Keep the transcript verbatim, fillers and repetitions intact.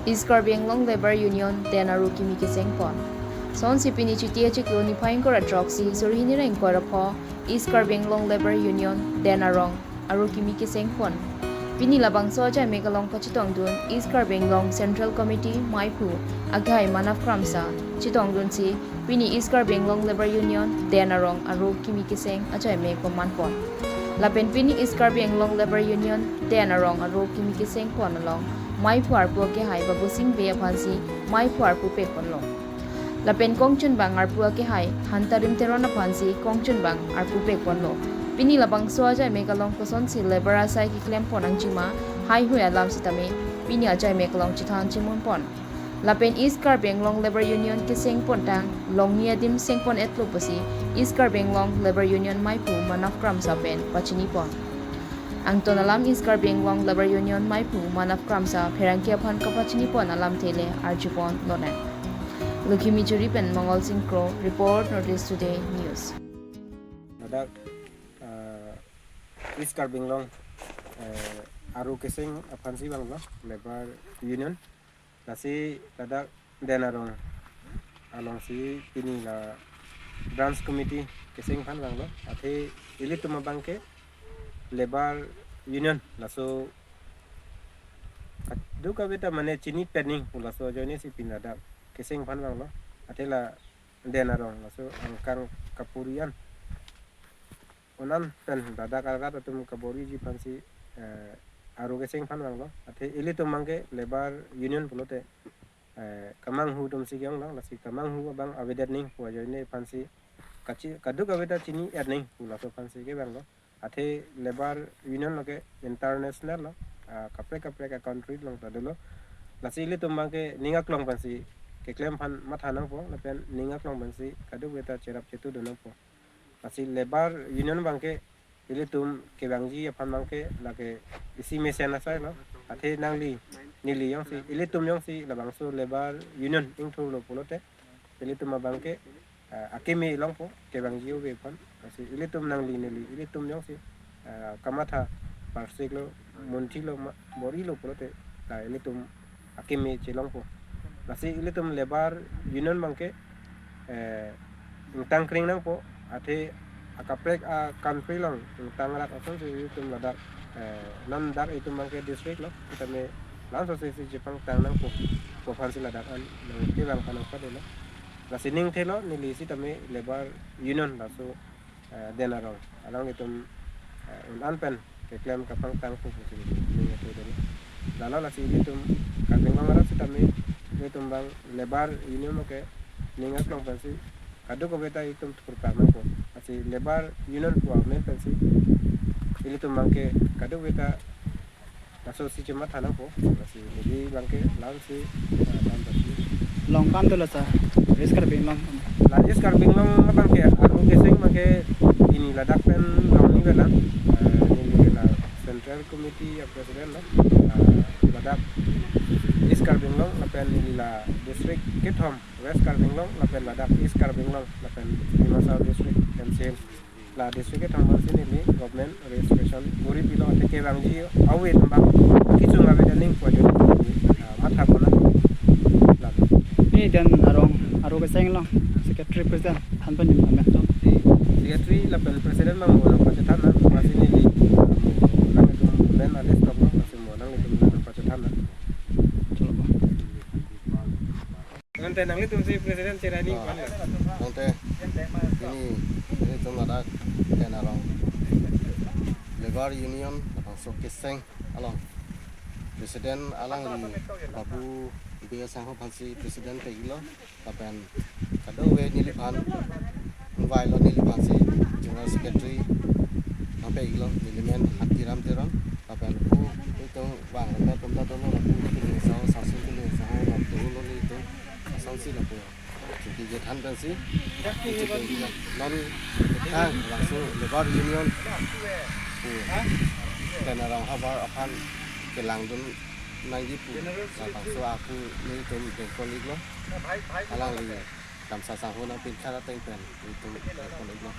East Karbi Anglong Labour Union Den arong kimi keseng pon. Sonsi pini Chiti achiklo niphai ingkoi ra throk isi suri hini ra ingkoi ra pho East Karbi Anglong Labour Union Den arong arong kimi keseng pon. Pini labangso ajai mek along kachetongdun East Karbi Anglong Central Committee maiphu akehai Manav Kramsa chetongdunsi pini East Karbi Anglong Labour Union Den arong arong kimi keseng ajai mek paman pon. Lapen pini East Karbi Anglong Labour Union Den arong arong kimi keseng pon along maiphu arpu akehai Babusing Bey aphansi maiphu arpu pek ponlo. Lapen kongchunbang arpu akehai Hantarim Teron aphansi kongchunbang arpu pek ponlo. Pini labangso ajai mek along kosonsi labour asai keklem pon angjima haihui alam sitame pini ajai mek along chethan chimun pon. Lapen East Karbi Anglong Labour Union keseng pontang longni adim seng pon-etlo pusi East Karbi Anglong Labour Union maiphu Manav Kramsa pen pachini pon. Angton alam East Karbi Anglong Labour Union maiphu Manav Kramsa pherangke aphan kapachini pon alamthe le arju pon lonang. Lukhimi Juri pen Mongol Sing Kro, report North East Today News. Ladak, ah, East Karbi Anglong, eh, arong keseng aphansi vanglo Labour Union. Lasi ladak Den arong alongsi pini la branch committee keseng aphan vanglo. Athe ilitum abangke Labour Union laso kadokave ta mane chinipet nangji pu laso ajoine si pini ladak keseng aphan vanglo. Athe la Den arong laso angkang kapuri an un-an pen ladak arat atum kaboriji aphansi, eh, arong keseng aphan vanglo. Athe ilitum abangke Labour Union pulote, eh, kemanghu atumsi ke-onglo, lasi kemanghu abang avedet nangji pu ajoine aphansi kachi-, kadokave ta chini-et nangji pu laso aphansi kevanglo. Athe Labour Union lo ke international lo, ah, kaprek kaprek a-country along ta dolo. Lasi ilitum abangke ning aklong pensi keklem aphan matha nangpo, lapen ning aklong pensi kadokave ta cherap chetudun nangpo. Lasi Labour Union abangke ilitum kevangji aphan abangke lake isi mesen asai lo. Athe nangli neli jongsi, ilitum jongsi labangso Labour Union ingthurlo pulote ilitum abangke, ah, akeme longpo kevangji ove aphan. Lasi ilitum nangli neli ilitum jongsi, ah, kamatha parsiklo, munthilo ma, borilo pulote, ah, ilitum akeme chelongpo. Lasi ilitum Labour Union abangke, eh, ingtang kring nangpo, athe akaprek a-country along ingtang rak asonsi ilitum ladak, eh, non dak itum abangke district lo, sitame langsose si chepangtang nangpo pu aphansi ladak an nangkevang aphan nangpadelo. Lasi ning thelo neli sitame Labour Union laso, eh, Den arong alanglitum, eh, un-an pen keklem kapangtang pu pusi ning athe dolo. Lalo lasi ilitum Karbi Anglong arat sitame ilitum abang Labour Union lo ke ning aklong pensi kadokave ta itum thurpak nangpo. Lasi Labour Union pu amen pensi ilitum abangke kadokave ta lasosi chematha nangpo. Lasi neli abangke lamsi, eh, dam dasi. Long kam dolo sir, East Karbi Anglong. La East Karbi Anglong abangke arong keseng abangke pini ladak pen longni avelang, eh, neli la Central Committee a-President lo, eh, ladak East Karbi Anglong lapen neli la district kethom West Karbi Anglong lapen ladak East Karbi Anglong lapen Dima Hasao District M C L. La district kethom abangsi neli government registration kuri pilo, athe kevangji ave abang kechung avedet nangji pu ajoine, ah, matha pon nang. La. Pini Den arong arong keseng along secretary president aphan pen amen. Secretary lapen president abang mo nangpachethan nang, lasi neli mo nanglitum amen a-list lo, lasi mo nanglitum nangpachethan nang. Chalo. Ante nanglitum si president cherai nangji. Ah, pu na. Ante pini, pini tum ladak Den arong Labour Union labangso keseng along president alangli Babu Bey Sangho aphansi president peklo, lapen kadokave neliphan invite lo, neliphansi general secretary nangpeklo, neli men Hantiram Teron, lapen pu itum vang lapen tum ta dolo, lapu Killing Sao, Sasu Killing Sao, lapu lo itum asonsi lapu chingki chethan pensi, non tang labangso Labour Union pu Den arong havar aphan kelangdun nangji pu labangso ako nelitum dengkol-iklo. Alangli Kramsa Sangho nangpinkhat ateng pen nelitum dengkol-iklo.